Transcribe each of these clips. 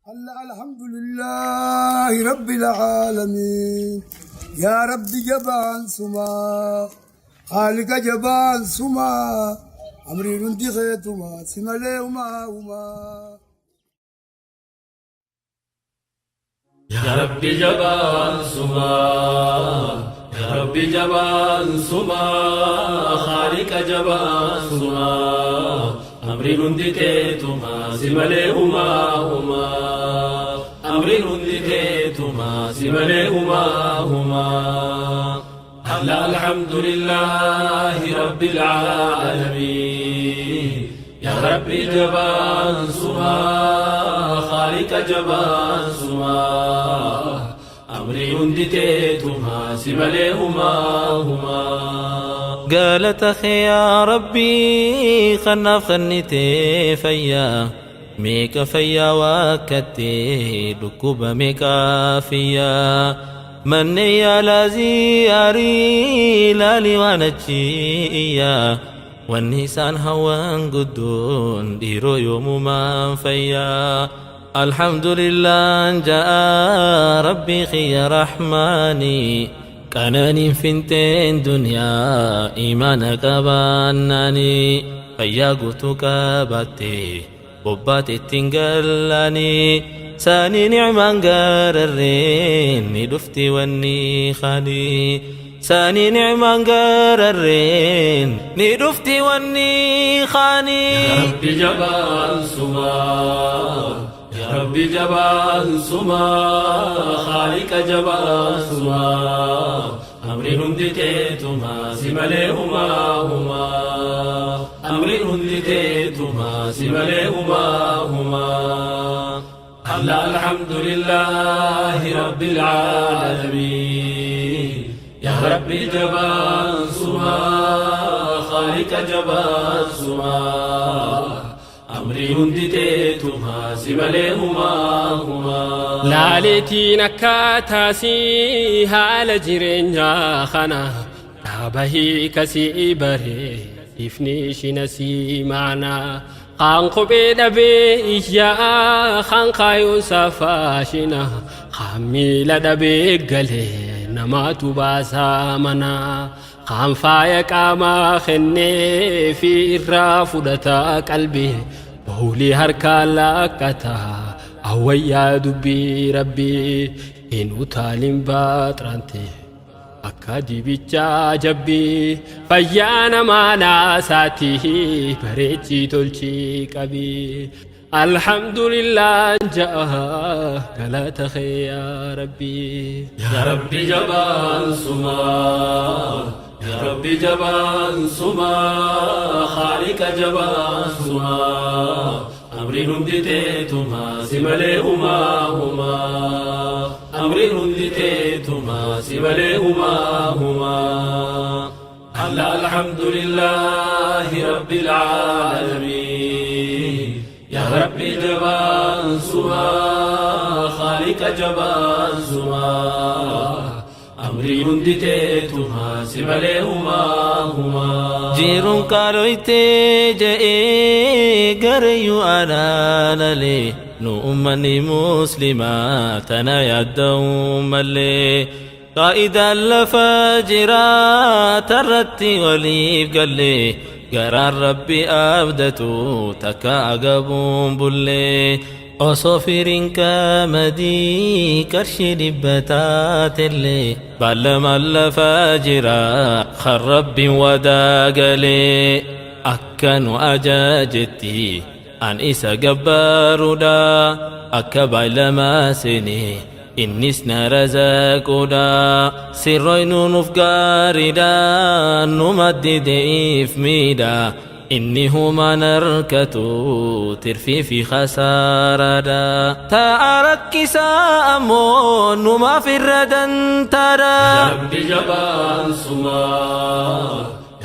Allah alhamdulillahi rabbil aalamiin yaa rabbi jabaan sumaa khaalika jabaan sumaa amriin hundi keetumaa si malee humaa humaa. Yaa Rabbi jabaan sumaa Yaa Rabbi jabaan sumaa Khaaliqa jabaan sumaa Amriin hundi teetumaa si malee humaa humaa Amriin hundi teetumaa si malee humaa humaa Allah alhamdulillahi rabbil aalamiin Yaa Rabbi jabaan sumaa Khaaliqa jabaan sumaa Amrii hundi teetumaa si malee humaa humaa. Galata kee yaa Rabbii kanaaf kennitee fayyaa meeqa fayyaa waakkattee dhukkuba meeqa fiyyaa manneen yaalaa ziyaarii laalii waan achi iyyaa wanni isaan hawwan guddoon dhiiroo yoomumaan fayyaa alhamdulillaan ja'a rabbii kiyya rahmaanii qananiin finteen duniyaa imaana qabaannaanii fayyaa guutuu qabaatte bobbaate ittiin gallaanii saanii nicmaan gaararreen ni dhufti wanni khaalii saanii nicmaan gaararreen ni dhufti wanni Yaa khaanii. Rabbi jabaan sumaa Yaa Rabbi jabaan sumaa Khaaliqa jabaan sumaa Amriin hundi teetumaa si malee humaa humaa Amriin hundi teetumaa si malee humaa humaa Allah alhamdulillahi rabbil aalamiin Yaa Rabbi jabaan sumaa Khaaliqa jabaan sumaa Amrii hundi teetumaa si malee humaa humaa. Laaleetiin akkaataasii haala jireenyaa kana dhaabahii kasii baree ifni ishiinasii maanaa kaan kophee dhabee iyyaa kaan kaayoon safaashina kaan miila dhabee galee namaatu baasaa manaa kaan faaya qaamaa kennee fi irraa fudhataa qalbii bawlii harkaa laaqqataa awwayyaa dubbii rabbii hin utaalin baaxirante akka dibichaa jabbii fayyaa namaa naasaati bareechii tolchii qabii alhamdulillah ja'a galata kee yaa rabbii. Yaa Rabbi jabaan sumaa Yaa Rabbi jabaan sumaa Khaaliqa jabaan sumaa Amriin hundi teetumaa si malee humaa humaa Amriin hundi teetumaa si malee humaa humaa Allah alhamdulillahi rabbil aalamiin Yaa Rabbi jabaan sumaa Khaaliqa jabaan sumaa Amrii hundi teetumaa si malee humaa humaa. Jiruun qaalooytee je'ee gareeyyuu alaalalee nu ummanni muslimaa tana yaadda'uu malee qaa'idaan lafa jiraa tarratti waliif gallee garaan rabbi abdatu takka agabuun bullee osoo firiin qamadii qarshii dhibba taatellee baalamaan lafa jira kan rabbiin wadaa galee akka nu ajajetti an isa gabbaaruudha akka baalamaa seenee innis na razaquudha sirroynu nuuf gaariidha nu maddideef miidha inni humaan harkatu tirfii fi khasaaraadha ta'a rakkisaa ammoo numaaf irra dantaadha. Yaa Rabbi jabaan sumaa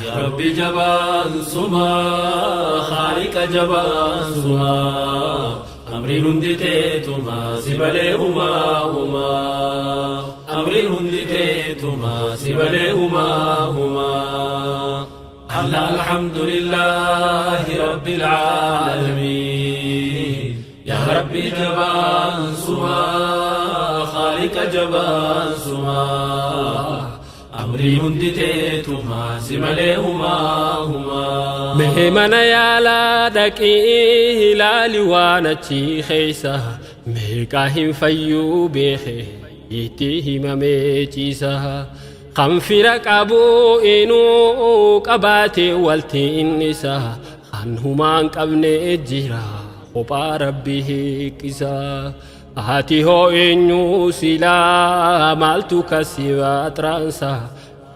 Yaa Rabbi jabaan sumaa Khaaliqa jabaan sumaa Amriin hundi teetumaa si malee humaa humaa Amriin hundi teetumaa si malee humaa humaa Allah alhamdulillahi rabbil aalamiin Yaa Rabbi Rabbi jabaan sumaa, Khaaliqa jabaan sumaa. Amrii hundi teetumaa si malee humaa humaa. Mee mana yaalaa dhaqii ilaali waan achi keessa meeqaa hin fayyuu beeke itti himamee ciisa. Kan fira qabu inuu qabaate walti innisa kan humaan qabne jira kophaa rabbi hiiqisa. Ati hoo eenyu silaa maaltu kasi baxraansa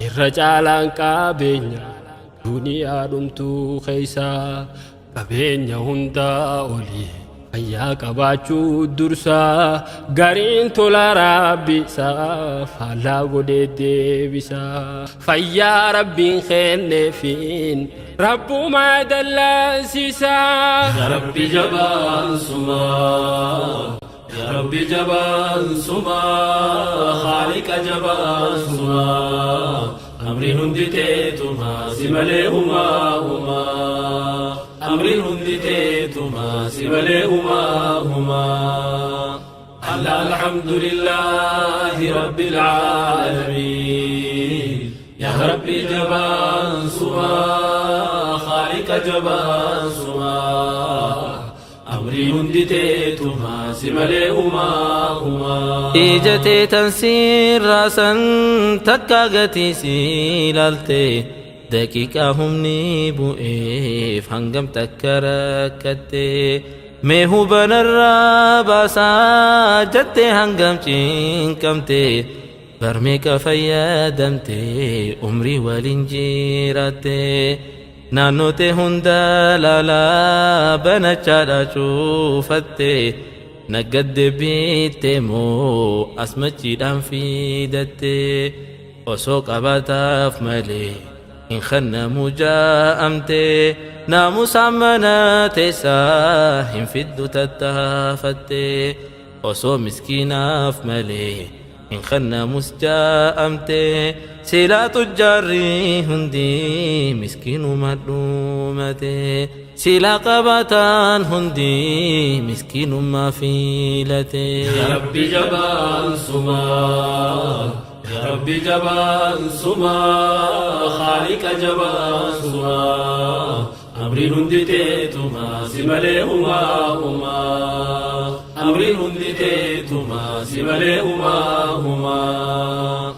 irra caalaan qabeenya duniyaa dhumtuu keessa qabeenya hundaa olii fayyaa qabaachuu dursa gariin tola rabbisaa faallaa godhee deebisa fayyaa rabbiin kenneefiin rabbumaa dallansiisa. Ya Rabbi jabaan sumaa, Ya Rabbi jabaan sumaa, Khaaliqa jabaan sumaa. Amriin hundi teetumaa si malee humaa humaa. Amriin hundi teetumaa si malee humaa humaa. Allah alhamdulillahi rabbil aalamiin. Ya Rabbi jabaan sumaa, Khaaliqa jabaan sumaa. Amriin hundi teetumaa si malee humaa humaa. Ija teetan siirraasan takka gatii si ilaalte daqiiqaa humni bu'eef hangam takka rakkatte mee hubanarraa baasaa jette hangam cinqamte barmeeqa fayyadamte umrii waliin jiraatte naannoote hunda laalaa banachaadha cuufatte naggadde biitte moo asmachiidhaan fiidatte osoo qabaataaf malee hin kennamu jaa'amte naamusaan mana teessaa hin fiddu tattaafatte osoo miskiinaaf malee hin kennamus jaa'amte silaa tujjaarri hundi miskiinuma dhumate silaa qabaataan hundi miskiinummaa filate. Ya Rabbi jabaan sumaa, Ya Rabbi jabaan sumaa, Khaaliqa jabaan sumaa. Amriin hundi teetumaa si malee humaa humaa. Amriin hundi teetumaa si malee humaa humaa.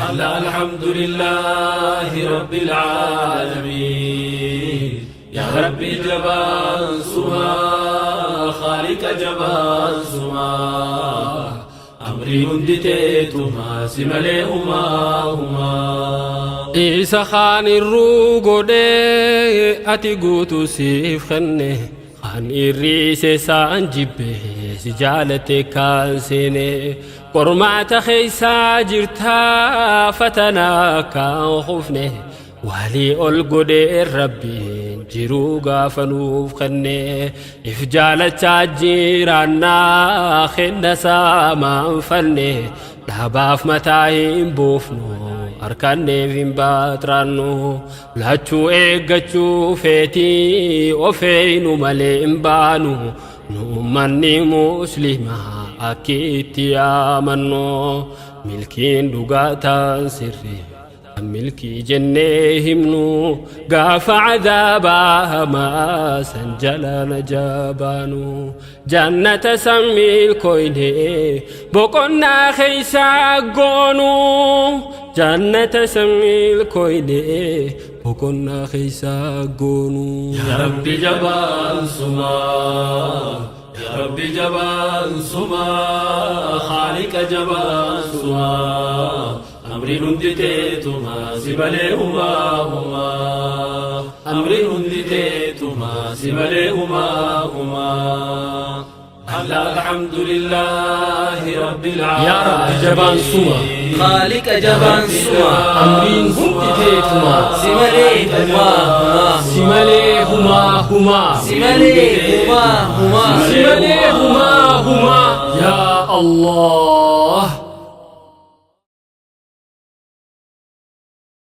Allah alhamdulillahi rabbil aalamiin. Ya Rabbi jabaan sumaa, Khaaliqa jabaan sumaa. Amriin hundi teetumaa si malee humaa humaa. Isa kaan irruu godhee ati guutuu siif kenne kan irriise isaan jibbe si jaalate kan seene qormaata keeysaa jirtaa fatanaa kan kufne walii ol godhee rabbiin jiruu gaafa nuuf kenne if jaalachaa jiraannaa kenna saamaan fanne dhaabaaf mataa hin buufnu harkanneef hin baaxraannu lachuu eeggachuu feetii ofeeynu malee hin baanu nu ummanni muslimaa akki itti yaamannu milkiin dhugaataan sirrii milkii jennee himnu gaafa cadaabaa hamaa san jala najabaanu jannata san milkoyne boqonnaa keeysaa goonu jannata san milkoyne boqonnaa keeysaa goonu. Ya Rabbi jabaan sumaa, Ya Rabbi jabaan sumaa, Khaaliqa jabaan sumaa. Amriin hundi teetumaa si malee humaa humaa. Amriin hundi teetumaa si malee humaa humaa. Allah alhamdulillahi rabbil Yaa Rabbi jabaan suma Khaaliqa jabaan suma amriin hundi teetumaa si malee humaa humaa si malee humaa humaa si malee humaa humaa si malee humaa humaa yaa Allah.